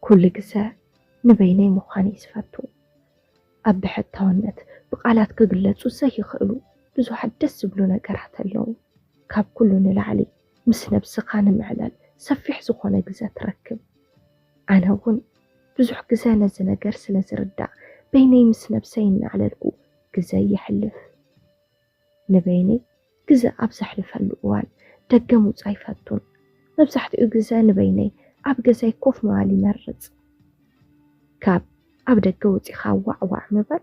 ኩሉ ግዘ ንበይነይ ምዃን እየ ዝፈቱ። ኣብ ብሕታውነት ብቓላት ክግለጹ ዘይኽእሉ ብዙሓት ደስ ዝብሉ ነገራት ኣለዉ። ካብ ኩሉ ንላዕሊ ምስ ነብስኻ ንምዕላል ሰፊሕ ዝኾነ ግዘ ትረክብ። ኣነ እውን ብዙሕ ግዘ ነዚ ነገር ስለ ዝርዳእ በይነይ ምስ ነብሰይ እናዕለልኩ ግዘ የሕልፍ። ንበይነይ ግዘ ኣብ ዘሕልፈሉ እዋን ደገ ምውፃእ ኣይፈቱን። መብዛሕትኡ ግዘ ንበይነይ ኣብ ገዛይ ኮፍ ምባል ይመርፅ። ካብ ኣብ ደገ ወፂኻ ዋዕዋዕ ምባል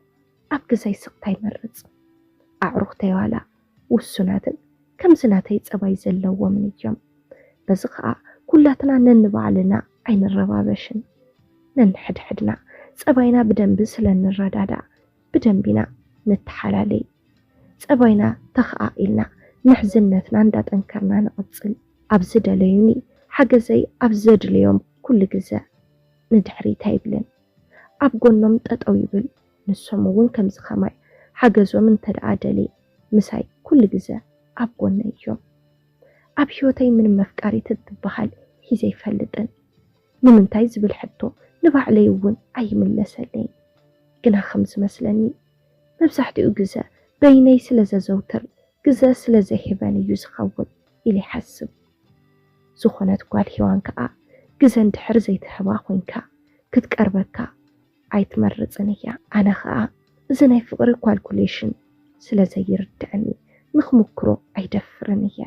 ኣብ ገዛይ ስቕታ ይመርፅ። ኣዕሩኽተይ ዋላ ውሱናትን ከምዚ ናተይ ፀባይ ዘለዎምን እዮም። በዚ ከዓ ኩላትና ነንባዕልና ኣይንረባበሽን። ነንሕድሕድና ፀባይና ብደንቢ ስለ ንረዳዳእ ብደንቢና ንተሓላለይ። ፀባይና ተኸኣኢልና ምሕዝነትና እንዳጠንከርና ንቐፅል። ኣብ ዝደለዩኒ ሓገዘይ ኣብ ዘድልዮም ኩሉ ግዘ ንድሕሪት ኣይብልን። ኣብ ጎኖም ጠጠው ይብል። ንሶም እውን ከምዚ ከማይ ሓገዞም እንተደኣ ደልየ ምሳይ ኩሉ ግዘ ኣብ ጎነይ እዮም። ኣብ ህይወተይ ምንም መፍቃሪት እትበሃል ሒዘ ኣይፈልጥን። ንምንታይ ዝብል ሕቶ ንባዕለይ እውን ኣይምለሰለይን። ግና ከም ዝመስለኒ መብዛሕትኡ ግዘ በይነይ ስለ ዘዘውትር ግዘ ስለ ዘይህበን እዩ ዝኸውን ኢለ ይሓስብ። ዝኾነት ጓል ሄዋን ከኣ ግዘ እንድሕር ዘይትህባ ኮይንካ ክትቀርበካ ኣይትመርፅን እያ። ኣነ ከኣ እዚ ናይ ፍቕሪ ኳልኩሌሽን ስለ ዘይርድዐኒ ንክምክሮ ኣይደፍርን እየ።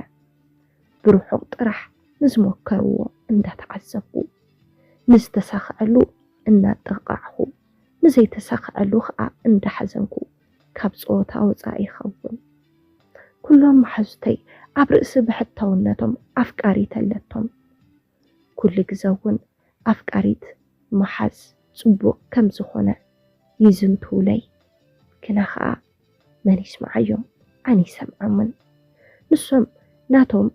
ብርሑቕ ጥራሕ ንዝሞከርዎ እንዳተዓዘብኩ፣ ንዝተሳኸዐሉ እናጠቓዕኹ፣ ንዘይተሳኸዐሉ ከኣ እንዳሓዘንኩ ካብ ፀወታ ወፃኢ ይኸውን። ኩሎም መሓዙተይ ኣብ ርእሲ ብሕታውነቶም ኣፍቃሪት ኣለቶም። ኩሉ ግዘ እውን ኣፍቃሪት ምሓዝ ፅቡቕ ከም ዝኾነ ይዝንትውለይ። ግና ኸዓ መን ይስምዓዮም? ኣነ ይሰምዓምን። ንሶም ናቶም፣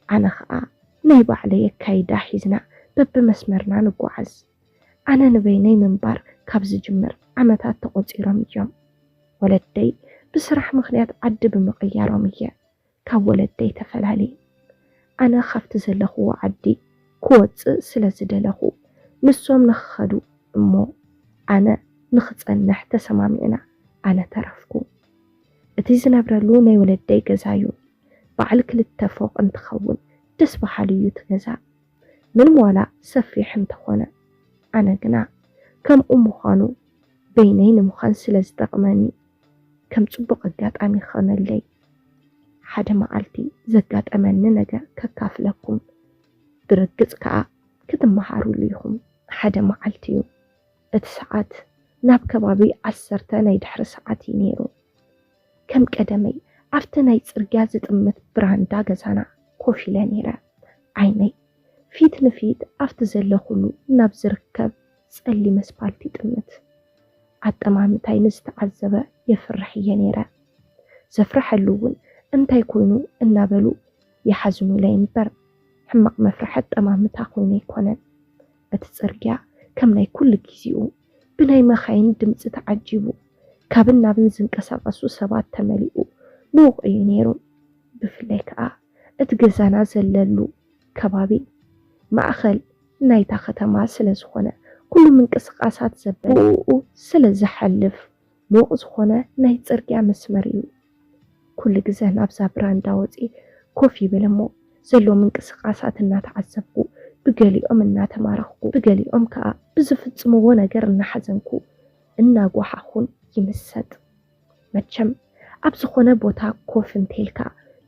ኣነ ኸዓ ናይ ባዕለይ ኣካይዳ ሒዝና በብመስመርና ንጓዓዝ። ኣነ ንበይነይ ምንባር ካብ ዝጅምር ዓመታት ተቖፂሮም እዮም። ወለደይ ብስራሕ ምኽንያት ዓዲ ብምቕያሮም እየ ካብ ወለደይ ተፈላልየ። ኣነ ካብቲ ዘለኽዎ ዓዲ ክወፅእ ስለ ዝደለኹ ንሶም ንኽኸዱ እሞ ኣነ ንኽፀንሕ ተሰማሚዕና ኣነ ተረፍኩ። እቲ ዝነብረሉ ናይ ወለደይ ገዛ እዩ። በዓል ክልተ ፎቕ እንትኸውን ደስ በሃሊ እዩ እቲ ገዛ። ምንም ዋላ ሰፊሕ እንተኾነ፣ ኣነ ግና ከምኡ ምዃኑ በይነይ ንምዃን ስለ ዝጠቕመኒ ከም ፅቡቕ ኣጋጣሚ ክኾነለይ ሓደ መዓልቲ ዘጋጠመኒ ነገር ከካፍለኩም። ብርግፅ ከዓ ክትመሃሩሉ ኢኹም። ሓደ መዓልቲ እዩ። እቲ ሰዓት ናብ ከባቢ ዓሰርተ ናይ ድሕሪ ሰዓት እዩ ነይሩ። ከም ቀደመይ ኣብቲ ናይ ፅርግያ ዝጥምት ብራንዳ ገዛና ኮፍ ኢለ ነይረ። ዓይነይ ፊት ንፊት ኣብቲ ዘለኹሉ ናብ ዝርከብ ፀሊም ኣስፓልት ይጥምት። ኣጠማምታይ ንዝተዓዘበ የፍርሕ እየ ነይረ። ዘፍርሐሉ እውን እንታይ ኮይኑ እናበሉ ይሓዝኑለይ እምበር ሕማቕ መፍርሒ ኣጠማምታ ኮይኑ ኣይኮነን። እቲ ፅርግያ ከም ናይ ኩሉ ግዜኡ ብናይ መኻይን ድምፂ ተዓጂቡ ካብን ናብን ዝንቀሳቐሱ ሰባት ተመሊኡ ምዉቕ እዩ ነይሩ። ብፍላይ ከዓ እቲ ገዛና ዘለሉ ከባቢ ማእኸል ናይታ ከተማ ስለ ዝኾነ ኩሉ ምንቅስቓሳት ዘበለ ብኡ ስለ ዝሓልፍ ምዉቕ ዝኾነ ናይ ፅርግያ መስመር እዩ። ኩሉ ግዘ ናብዛ ብራንዳ ወፂ ኮፍ ይብል እሞ ዘሎ ምንቅስቓሳት እናተዓዘብኩ ብገሊኦም እናተማረኽኩ ብገሊኦም ከዓ ብዝፍፅምዎ ነገር እናሓዘንኩ እናጓሓኹን ይምሰጥ። መቸም ኣብ ዝኾነ ቦታ ኮፍ እንተልካ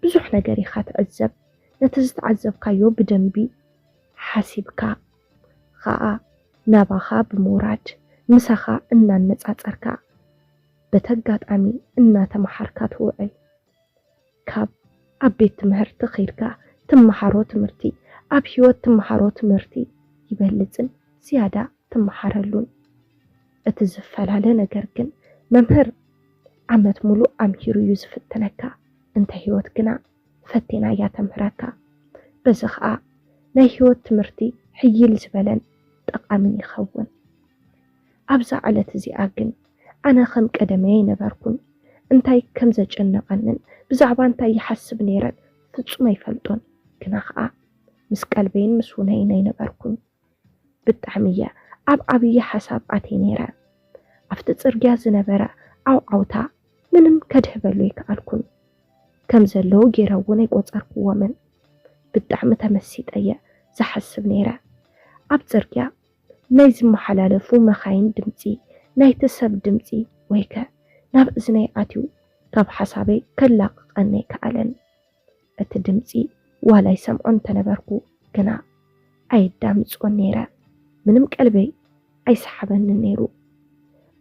ብዙሕ ነገር ኢኻ ትዕዘብ። ነቲ ዝተዓዘብካዮ ብደንቢ ሓሲብካ ኸኣ ናባኻ ብምውራድ ምሳኻ እናነጻጸርካ በተጋጣሚ እናተመሓርካ ትውዕል። ካብ ኣብ ቤት ትምህርቲ ኸይድካ ትመሃሮ ትምህርቲ ኣብ ህይወት ትመሃሮ ትምህርቲ ይበልጽን ዝያዳ ትመሃረሉን። እቲ ዝፈላለ ነገር ግን መምህር ዓመት ሙሉእ ኣምሂሩ እዩ ዝፍትነካ፣ እንተ ህይወት ግና ፈቲና እያ ተምህረካ። በዚ ኸኣ ናይ ህይወት ትምህርቲ ሕይል ዝበለን ጠቓምን ይኸውን። ኣብዛ ዕለት እዚኣ ግን ኣነ ከም ቀደመይ ኣይነበርኩን። እንታይ ከም ዘጨነቐንን ብዛዕባ እንታይ ይሓስብ ነይረን ፍጹም ኣይፈልጦን። ግና ኸኣ ምስ ቀልበይን ምስ ውነይን ኣይነበርኩን። ብጣዕሚ እየ ኣብ ዓብዪ ሓሳብ ኣትየ ነይረ። ኣብቲ ጽርግያ ዝነበረ ዓውዓውታ ምንም ከድህበሉ ኣይከኣልኩን። ከም ዘለዉ ገይረ እውን ኣይቆጸርክዎምን። ብጣዕሚ ተመሲጠ እየ ዝሓስብ ነይረ። ኣብ ጽርግያ ናይ ዝመሓላለፉ መኻይን ድምጺ፣ ናይቲ ሰብ ድምጺ ወይከ ናብ እዝነይ ኣትዩ ካብ ሓሳበይ ከላቕቐኒ ኣይከኣለን። እቲ ድምጺ ዋላ ይሰምዖ እንተነበርኩ ግና ኣየዳምጾን ነይረ። ምንም ቀልበይ ኣይሰሓበንን ነይሩ።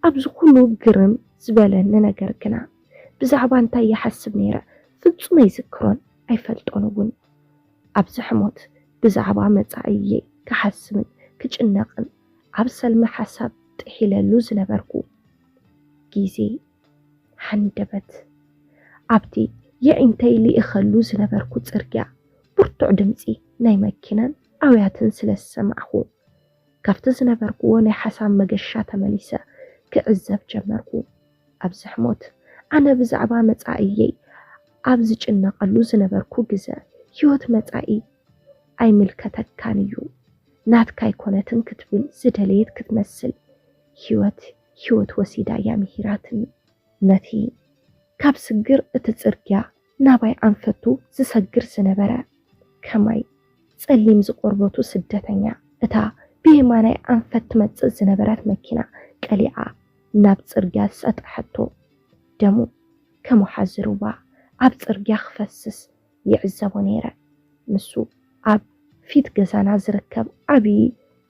ኣብዚ ኩሉ ግርም ዝበለኒ ነገር ግና ብዛዕባ እንታይ ይሓስብ ነይረ ፍጹም ኣይዝክሮን ኣይፈልጦን እውን። ኣብዚ ሕሞት ብዛዕባ መጻኢየይ ክሓስብን ክጭነቕን ኣብ ሰልሚ ሓሳብ ጥሒለሉ ዝነበርኩ ግዜ ሃንደበት ኣብቲ የዒንተይ ልኢኸሉ ዝነበርኩ ጽርግያ ብርቱዕ ድምጺ ናይ መኪናን ኣውያትን ስለ ዝሰማዕኹ፣ ካብቲ ዝነበርኩዎ ናይ ሓሳብ መገሻ ተመሊሰ ክዕዘብ ጀመርኩ። ኣብዚ ሕሞት ኣነ ብዛዕባ መጻኢየይ ኣብ ዝጭነቐሉ ዝነበርኩ ግዘ፣ ህይወት መጻኢ ኣይምልከተካን እዩ፣ ናትካ ኣይኮነትን ክትብል ዝደለየት ክትመስል፣ ህይወት ህይወት ወሲዳ እያ ምሂራትኒ። ነቲ ካብ ስግር እቲ ጽርግያ ናባይ ኣንፈቱ ዝሰግር ዝነበረ ከማይ ጸሊም ዝቆርበቱ ስደተኛ፣ እታ ብየማናይ ኣንፈት ትመጽእ ዝነበረት መኪና ቀሊዓ ናብ ጽርግያ ዝሰጥሐቶ፣ ደሙ ከም ወሓዚ ሩባ ኣብ ጽርግያ ክፈስስ ይዕዘቦ ነይረ። ንሱ ኣብ ፊት ገዛና ዝርከብ ዓብዪ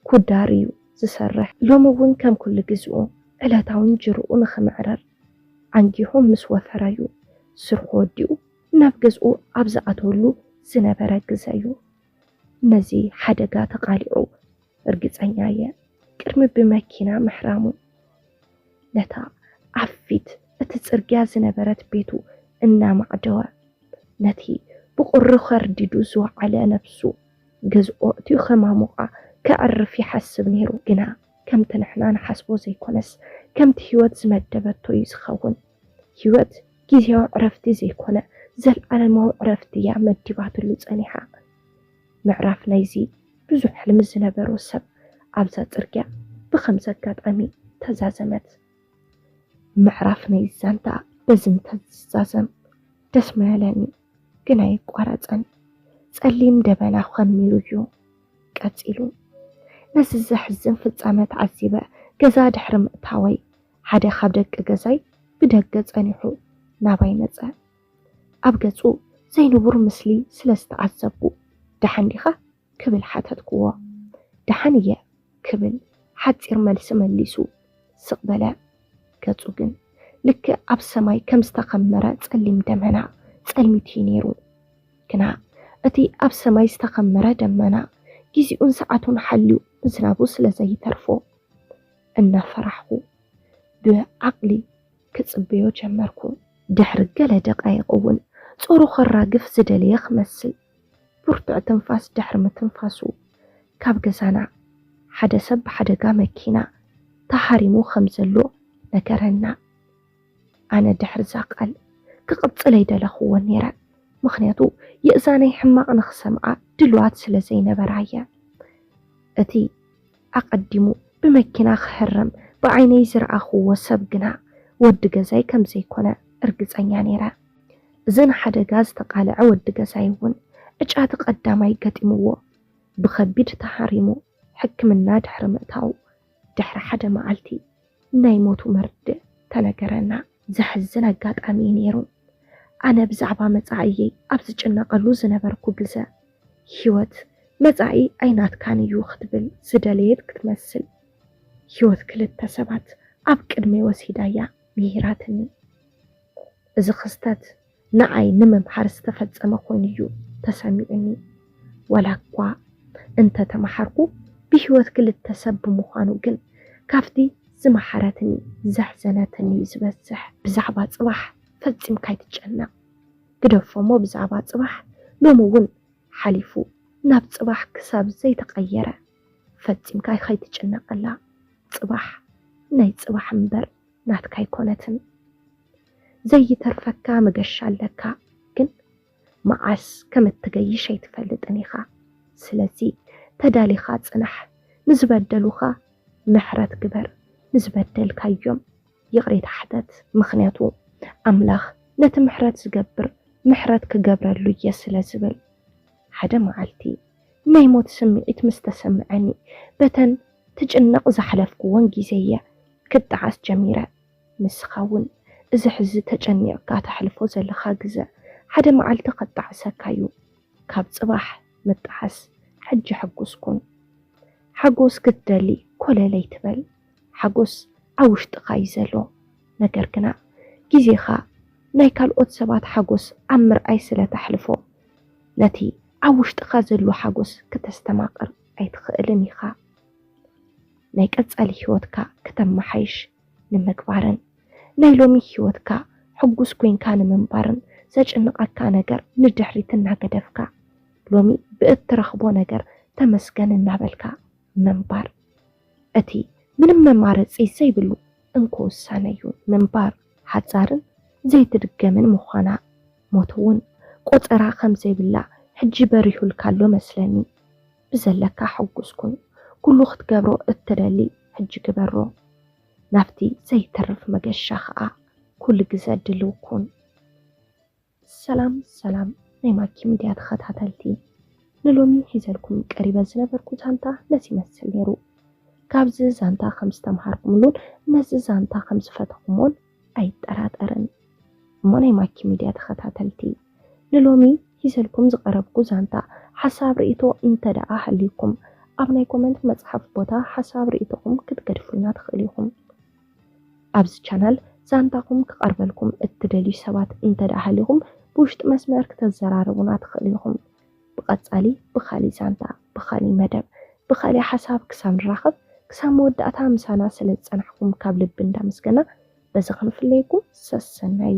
ኩዳር እዩ ዝሰርሕ። ሎሚ እውን ከም ኩሉ ግዝኡ ዕለታዊ እንጀርኡ ንኽምዕርር ዓንጊሑ ምስ ወፈረ እዩ ስርሑ ወዲኡ ናብ ገዝኡ ኣብ ዝኣተወሉ ዝነበረ ግዘ እዩ ነዚ ሓደጋ ተቓሊዑ። ርግጸኛ እየ ቅድሚ ብመኪና ምሕራሙ። ነታ ኣብ ፊት እቲ ጽርግያ ዝነበረት ቤቱ እናማዕደወ፣ ነቲ ብቑሪ ከርዲዱ ዝወዓለ ነብሱ፣ ገዝኦ እትዩ ከማሙቓ ከዕርፍ ይሓስብ ነይሩ። ግና ከምቲ ንሕና ንሓስቦ ዘይኮነስ፣ ከምቲ ህይወት ዝመደበቶ እዩ ዝኸውን። ህይወት ግዜያዊ ዕረፍቲ ዘይኮነ፣ ዘልኣለማዊ ዕረፍቲ እያ መዲባትሉ ጸኒሓ። ምዕራፍ ናይዚ ብዙሕ ሕልሚ ዝነበሮ ሰብ ኣብዛ ጽርግያ ብኸምዚ ኣጋጣሚ ተዛዘመት። ምዕራፍ ናይ ዛንታ በዚ እንተዝዛዘም ደስ ምበለኒ፣ ግን ኣይቋረጸን። ጸሊም ደበና ኸሚሩ እዩ ቀጺሉ። ነዚ ዘሕዝን ፍጻመ ተዓዚበ ገዛ ድሕሪ ምእታወይ፣ ሓደ ካብ ደቂ ገዛይ ብደገ ጸኒሑ ናባይ መጸ። ኣብ ገጹ ዘይንቡር ምስሊ ስለ ዝተዓዘብኩ፣ "ደሓን ዲኻ?" ክብል ሓተትክዎ። "ደሓን እየ" ክብል ሓጺር መልሲ መሊሱ ስቕ በለ። ገጹ ግን ልክዕ ኣብ ሰማይ ከም ዝተኸመረ ጸሊም ደመና ጸልሚቱ እዩ ነይሩ። ግና እቲ ኣብ ሰማይ ዝተኸመረ ደመና ግዜኡን ሰዓቱን ሓልዩ ምዝናቡ ስለ ዘይተርፎ፣ እናፈራሕኩ ብዓቕሊ ክጽበዮ ጀመርኩ። ድሕሪ ገለ ደቓይቕ እውን ጾሩ ከራግፍ ዝደለየ ክመስል፣ ብርቱዕ ትንፋስ ድሕሪ ምትንፋሱ፣ ካብ ገዛና ሓደ ሰብ ብሓደጋ መኪና ተሃሪሙ ከም ዘሎ ነገረና። ኣነ ድሕሪ እዛ ቃል ክቕጽል ኣይደለኽዎን ነይረ፣ ምኽንያቱ የእዛነይ ሕማቕ ንኽሰምዓ ድልዋት ስለ ዘይነበራ እየ። እቲ ኣቐዲሙ ብመኪና ክህረም ብዓይነይ ዝረኣኽዎ ሰብ ግና ወዲ ገዛይ ከም ዘይኮነ እርግጸኛ ነይረ። እዚ ንሓደጋ ዝተቓልዐ ወዲ ገዛይ እውን ዕጫቲ ቀዳማይ ገጢምዎ ብኸቢድ ተሃሪሙ ሕክምና ድሕሪ ምእታዉ፣ ድሕሪ ሓደ መዓልቲ ናይ ሞቱ መርድእ ተነገረና። ዘሕዝን ኣጋጣሚ እዩ ነይሩ። ኣነ ብዛዕባ መጻኢየይ ኣብ ዝጭነቐሉ ዝነበርኩ ግዘ፣ ህይወት መጻኢ ኣይናትካን እዩ ክትብል ዝደለየት ክትመስል፣ ህይወት ክልተ ሰባት ኣብ ቅድመይ ወሲዳ እያ ምሂራትኒ። እዚ ክስተት ንዓይ ንምምሃር ዝተፈጸመ ኮይኑ እዩ ተሰሚዑኒ። ዋላ እኳ እንተ ተመሃርኩ፣ ብህይወት ክልተ ሰብ ብምዃኑ ግን ካብቲ ዝመሃረትኒ ዘሕዘነትኒ እዩ ዝበዝሕ። ብዛዕባ ጽባሕ ፈጺምካ ኣይትጨነቕ። ግደፎ እሞ ብዛዕባ ጽባሕ፣ ሎሚ እውን ሓሊፉ ናብ ጽባሕ ክሳብ ዘይተቐየረ ፈጺምካ ከይትጭነቐላ። ጽባሕ ናይ ጽባሕ እምበር ናትካ ኣይኮነትን። ዘይተርፈካ መገሻ ኣለካ፣ ግን መዓስ ከም እትገይሽ ኣይትፈልጥን ኢኻ። ስለዚ ተዳሊኻ ጽናሕ፣ ንዝበደሉኻ ምሕረት ግበር ንዝበደልካዮም፣ ይቕሬታ ሕተት፣ ምኽንያቱ ኣምላኽ ነቲ ምሕረት ዝገብር ምሕረት ክገብረሉ እየ ስለ ዝብል። ሓደ መዓልቲ ናይ ሞት ስምዒት ምስ ተሰምዐኒ፣ በተን ትጭነቕ ዝሓለፍኩወን ግዜ እየ ክጠዓስ ጀሚረ። ንስኻ እውን እዚ ሕዚ ተጨኒቕካ ተሕልፎ ዘለኻ ግዘ ሓደ መዓልቲ ከጣዕሰካ እዩ። ካብ ጽባሕ ምጣዓስ ሕጂ ሕጉስ ኩን። ሓጎስ ክትደሊ ኮለል ኣይትበል። ሓጎስ ኣብ ውሽጥኻ እዩ ዘሎ። ነገር ግና ግዜኻ ናይ ካልኦት ሰባት ሓጎስ ኣብ ምርኣይ ስለ ተሕልፎ፣ ነቲ ኣብ ውሽጥኻ ዘሎ ሓጎስ ክተስተማቕር ኣይትኽእልን ኢኻ። ናይ ቀጻሊ ህይወትካ ክተመሓይሽ ንምግባርን ናይ ሎሚ ህይወትካ ሕጉስ ኮይንካ ንምንባርን ዘጭንቐካ ነገር ንድሕሪት እናገደፍካ ሎሚ ብእትረኽቦ ነገር ተመስገን እናበልካ ምንባር እቲ ምንም መማረፂ ዘይብሉ እንኮ ውሳነ እዩ። ምንባር ሓፃርን ዘይትድገምን ምዃና፣ ሞት እውን ቆፀራ ከም ዘይብላ ሕጂ በሪሁልካ ኣሎ መስለኒ። ብዘለካ ሕጉስ ኩን። ኩሉ ክትገብሮ እትደሊ ሕጂ ግበሮ። ናብቲ ዘይተርፍ መገሻ ኸኣ ኩሉ ግዘ ድልው ኩን። ሰላም ሰላም ናይ ማኪ ሚድያ ተኸታተልቲ፣ ንሎሚ ሒዘልኩም ቀሪበ ዝነበርኩ ዛንታ ነዚ ይመስል ነይሩ። ካብዚ ዛንታ ከም ዝተምሃርኩምሉን ነዚ ዛንታ ከም ዝፈተኹምዎን ኣይጠራጠርን። እሞ ናይ ማኪ ሚድያ ተኸታተልቲ፣ ንሎሚ ሒዘልኩም ዝቐረብኩ ዛንታ ሓሳብ ርእይቶ እንተ ደኣ ሃልዩኩም፣ ኣብ ናይ ኮመንት መጽሓፍ ቦታ ሓሳብ ርእይቶኹም ክትገድፉልና ትኽእሉ ኢኹም። ኣብዚ ቻናል ዛንታኹም ክቐርበልኩም እትደልዩ ሰባት እንተ ደኣ ሃሊኹም፣ ብውሽጢ መስመር ክተዘራርቡና ትኽእሉ ኢኹም። ብቐጻሊ ብኻሊእ ዛንታ፣ ብኻሊእ መደብ፣ ብኻሊእ ሓሳብ ክሳብ ንራኸብ፣ ክሳብ መወዳእታ ምሳና ስለ ዝጸናሕኩም ካብ ልቢ እንዳመስገና፣ በዚ ክንፍለየኩም ሰሰናዩ።